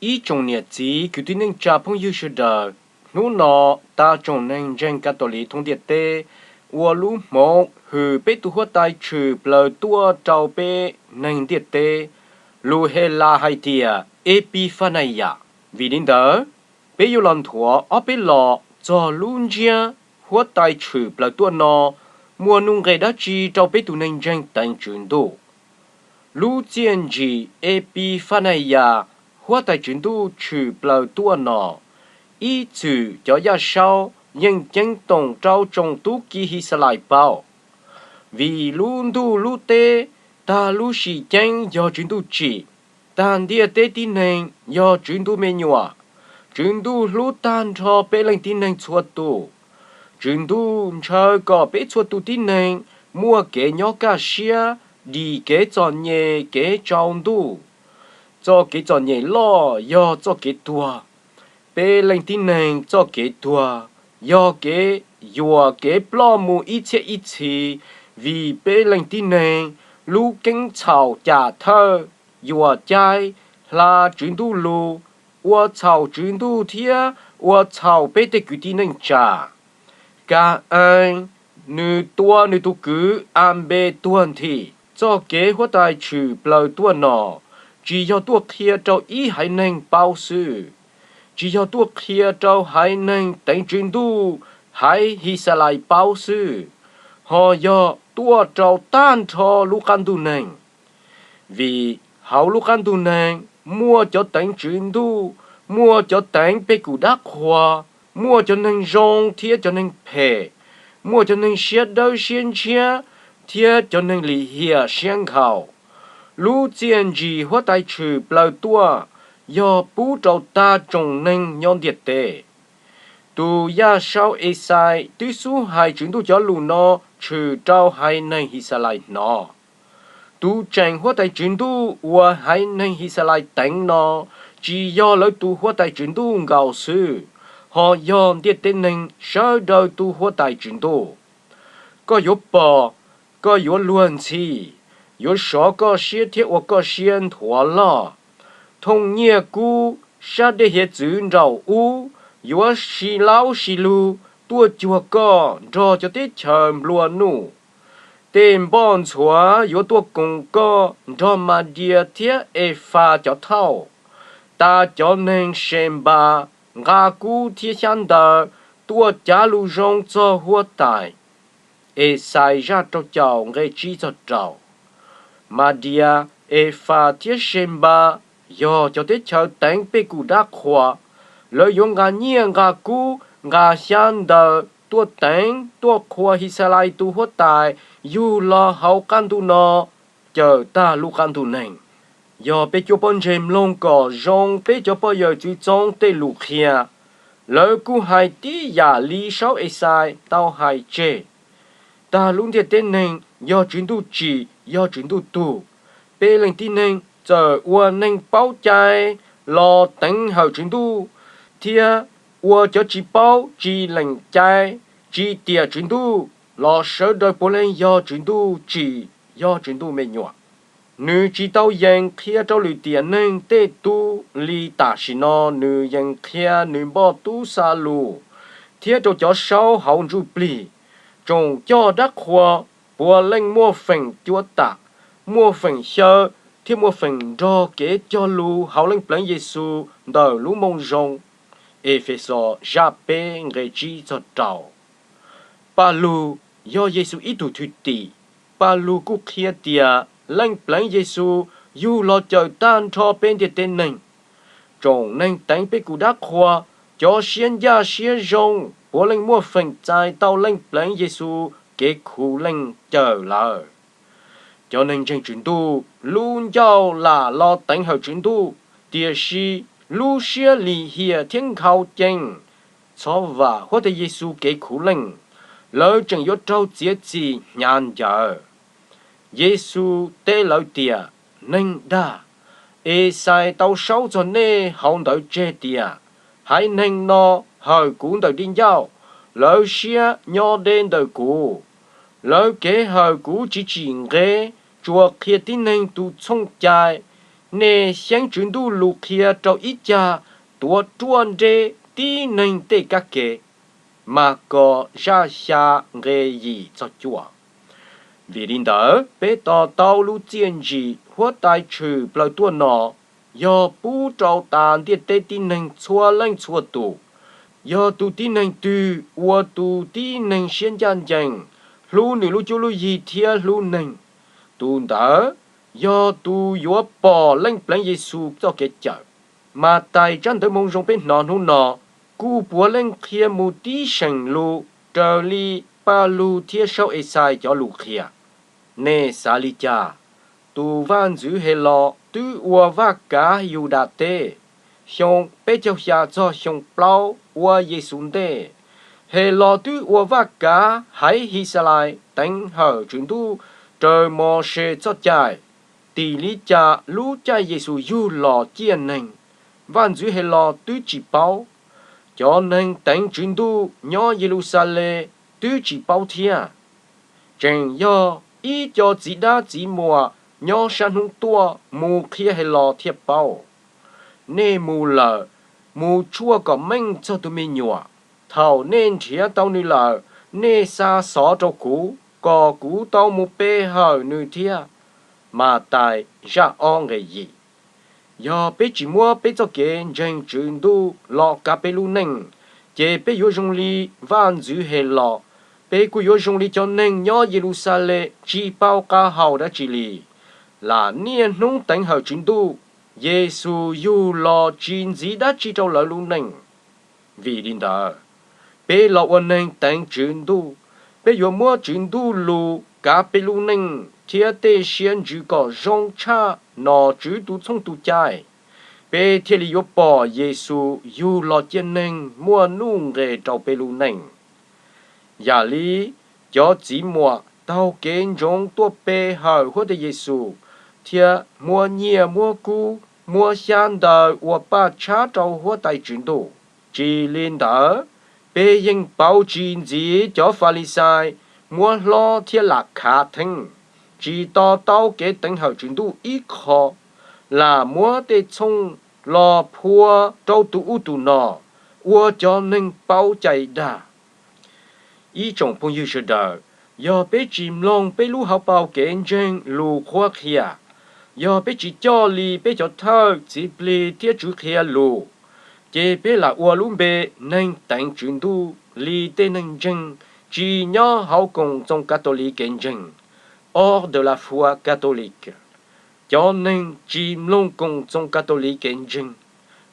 Ib tsoom niam txiv kwv tij neej tsa phooj ywg sawv daws, hnub no tas tsoom neeg ntseeg Kav Tos Liv thoob ntiaj teb ua lub hmoov hwm peb tus Huab Tais tshwm plaws tuaj rau peb neeg ntiaj teb, lus Hes Las hais tias Epiphanayas. Vim li ntawd, peb yuav los nthuav ob peb los txog lub ntsiab Huab Tais tshwm plaws tuaj no muaj nuj nqis dab tsi rau peb tus neeg ntseeg teev Tswv Ntuj. Lub txiaj ntsim Epiphanayas, Huab Tais Tswv Ntuj tshwm plaws tuaj no, ib txwm cov yaj saub yeej ceeb toom rau tsoom tub ki His Xas Lais paub. Vim lub ntuj lub teb, tag lub sim ceeb yog Tswv Ntuj tsim, tag ntiaj teb tib neeg yog Tswv Ntuj me nyuam. Tswv Ntuj hlub tag nrho peb leej tib neeg txhua tus. Tswv Ntuj ntshaw kom peb txhua tus tib neeg muaj kev nyob kaj siab, dim kev txom nyem kev tsaus ntuj. Txoj kev txom nyem loj yog txoj kev tuag. Peb leej tib neeg txoj kev tuag yog kev yuam kev ploj mus ib txhiab ib txhis, vim peb leej tib neeg lub keeb txhaum cam thawj, yuam caij, hla Tswv Ntuj lus, ua txhaum Tswv Ntuj thiab ua txhaum peb tej kwv tij neej tsa. Ka-ees, nws tua nws tus kwv Anpes tuag nthi. Txoj kev Huab Tais tshwm plaws tuaj no tsis yog tuaj qhia rau ib haiv neeg paub xwb, tsis yog tuaj qhia rau haiv neeg teev Tswv Ntuj haiv His Xas Lais paub xwb, ho yog tuaj rau tag nrho lub qab ntuj neeg. Vim hauv lub qab ntuj neeg muaj cov teev Tswv Ntuj, muaj cov teev pej kum dab qhuas, muaj cov neeg zoo thiab cov neeg phem, muaj cov neeg siab dawb siab ntshiab thiab cov neeg lim hiam siab nkhaus. Lub txiaj ntsim Huab Tais tshwm plaws tuaj yog pub rau tag tsoom neeg nyob ntiaj teb. Tus yaj saub Exais twb xub hais Tswv Ntuj cov lus no tshwm rau haiv neeg His Xas Lais hnov. Tus tseem Huab Tais Tswv Ntuj uas haiv neeg His Xas Lais teev no tsis yog lawv tus Huab Tais Tswv Ntuj nkaus xwb, ho yog ntiaj teb neeg sawv daws tus Huab Tais Tswv Ntuj. Koj yuav pom, koj yuav luag ntxhi, yuav sov koj siab thiab ua koj siab nthuav loj. Thooj nyiaj kub sab dej hiav txwv nraum ub yuav si laub si lug tuaj cuag koj nrog cov teb chaws nplua nuj. Tej npoj ntxhuav yuav tuaj koom koj nrog Mas Dias thiab Efas cov thauj. Tas cov neeg Senpas nqa kub thiab xyab ntawv tuaj cav lus zoo txog Huab Tais. Exais zaj rau caum nqe tsib txog rau. Mas Dias, Efas thiab Senpas yog cov teb chaws teev pej kum dab qhuas. Lawv yuav nqa nyiaj nqa kub nqa xyab ntawv tuaj teev tuaj qhuas His Xas Lais tus Huab Tais yug los hauv qab ntuj no, cawm tag lub qab ntuj neeg. Yog peb cuab pob ntseg mloog kom zoo peb cov poj yawm txwv txoob tej lus qhia, lawv kuj hais tib yam li saub Exais tau hais tseg. Tag lub ntiaj teb neeg yog Tswv Ntuj tsim, yog Tswv Ntuj tug. Peb leej tib neeg txawm ua neeg paub cai los teev hawm Tswv Ntuj, thiab ua cov tsis paub tsis lees cai, tsis tiam Tswv Ntuj los sawv daws puav leej yog Tswv Ntuj tsim, yog Tswv Ntuj me nyuam. Nws tsis tau yees qhia rau lwm tiam neeg tej tub li tam sim no nws yees qhia nws npoj tub xa lus, thiab rau cov saub hauv ntsuj plig. Tsoom coj dab qhuas puav leej muaj feem cuab tam, muaj feem xyaw, thiab muaj feem nrog kev cog lus hauv Leej Pleev Yexus ntawm lub Moo Zoo. Efexus zaj peb nqe tsib txog rau. Paj Lug yog Yexus ib tug thwj tim. Paj Lug kuj qhia tias Leej Pleev Yexus yug los cawm tag nrho peb ntiaj teb neeg. Tsoom neeg teev pej kum dab qhuas, cov siab ncaj siab zoo puav leej muaj feem txais tau Leej Pleev Yexus kev khuv leej cawm lawm. Cov neeg ntseeg Tswv Ntuj lub ncauj lam los teev hawm Tswv Ntuj, tiam sis lub siab lim hiam thiab nkhaus cees, txhob vam Huab Tais Yexus kev khuv leej, lawv tseem yuav raug txiav txim hnyav ncaws. Yexus teb lawv tias, Neeg dag! Exais tau saub txog nej hauv ntawv tseg tias, Haiv neeg no hawm kuv ntawm di ncauj, lawv siab nyo de ntawm kuv. Lawv kev hawm kuv tsis tsim nqe, tsuas qhia tib neeg tus txhooj cai, Nej xyeeb Tswv Ntuj lus qhia rau ib cag tuav ruaj nreb tib neeg tej kab ke. Mas Kos zaj xya nqe yim txog cuaj. Vim li ntawd peb to taub lub txiaj ntsim Huab Tais tshwm plaws tuaj no yog pub rau tas ntiaj teb tib neeg txhua leej txhua tus. Yog tus tib neeg twg ua tus tib neeg siab ncaj ncees, hlub nws lub cuab lub yig thiab hlub neeg, tus ntawd yog tus yuav pom Leej Pleev Yexus txoj kev cawm. Mathais tsab ntawv Moo Zoo peb hnov hnub no kuj puav leej qhia mus tib seem lus raws li Pajlug thiab Saub Exais cov lus qhia. Nej xav li cas? Tus vaj ntxwv Helauj twb ua vaj kav Yudas teb xyoo peb caug xya txog xyoo plaub ua Yexus ntej. Helauj twb ua vaj kav haiv His Xas Lais teev hawm Tswv Ntuj raws Mauxes txoj cai. Tim li cas lub caij Yexus yug los ciaj neeg, vaj ntxwv Helauj twb tsis paub. Cov neeg teev Tswv Ntuj nyob Yes Lus Xas Les twb tsis paub thiab. Tseem yog ib co txiv dab txiv muam nyob sab hnub tuaj mus qhia Helauj thiaj paub. Nej mus lawm, mus tshuaj kom meej txog tus me nyuam. Thaum nej nrhiav tau nws lawm, nej xa xov rau kuv, kom kuv tau mus pe hawm nws thiab. Mathais zaj ob nqe yim. Yog peb tsis muab peb txoj kev ntseeg Tswv Ntuj los kav peb lub neej, ces peb yuav zoo li vaj ntxwv Helauj. Peb kuj yuav zoo li cov neeg nyob Yes Lus Xas Les tsis paub qab hau dab tsi li. Lam niaj hnub teev hawm Tswv Ntuj, Yexus yug los tsis ntxiv dab tsi rau lawv lub neej. Vim li ntawd, peb los ua neeg teev Tswv Ntuj, peb yuav muab Tswv Ntuj lus kav peb lub neej thiab tej siab ntsws kom zoo tshaj nom tswv tus txhooj tus cai, peb thiaj li yuav pom Yexus yug los ciaj neeg muaj nuj nqes rau peb lub neej. Yam li cov txiv muam taug kev ntsoov tuaj pe hawm Huab Tais Yexus, thiab muab nyiaj muab kub muab xyab ntawv ua paj tshab rau Huab Tais Tswv Ntuj. Tsis li ntawd, peb yeej pauv tsis ntxiv cov Falixais muab hlob thiab lam khav theeb, tsis to taub kev teev hawm Tswv Ntuj ib qho, lam muab tej txhooj los phua rau tus ub tus no, ua cov neeg paub cai dag. Ib tsoom phooj ywg sawv daws, yog peb tsis mloog peb lub hauv paus kev ntseeg lus qhuab qhia, yog peb tsis coj li peb cov thawj, txiv plig thiab tswv qhia lus, ces peb lam ua lub npe neeg teev Tswv Ntuj li tej neeg ntseeg tsis nyob hauv Koom Txoos Kav Tos Liv kev ntseeg, hors de la foi catholique. Cov neeg tsis mloog Koom Txoos Kav Tos Liv kev ntseeg,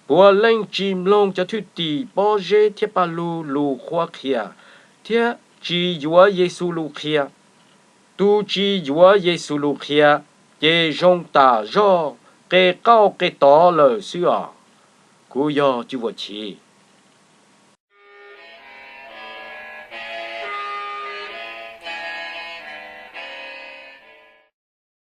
puav leej tsis mloog cov thwj tim Pob Zeb thiab Paj Lug lus qhuab qhia, thiab tsis yuav Yexus lus qhia. Tus tsis yuav Yexus lus qhia, ces zoo tam zoj qe qauj qe tod lawm xwb os. Kuv yog Cw Vuas Chiv.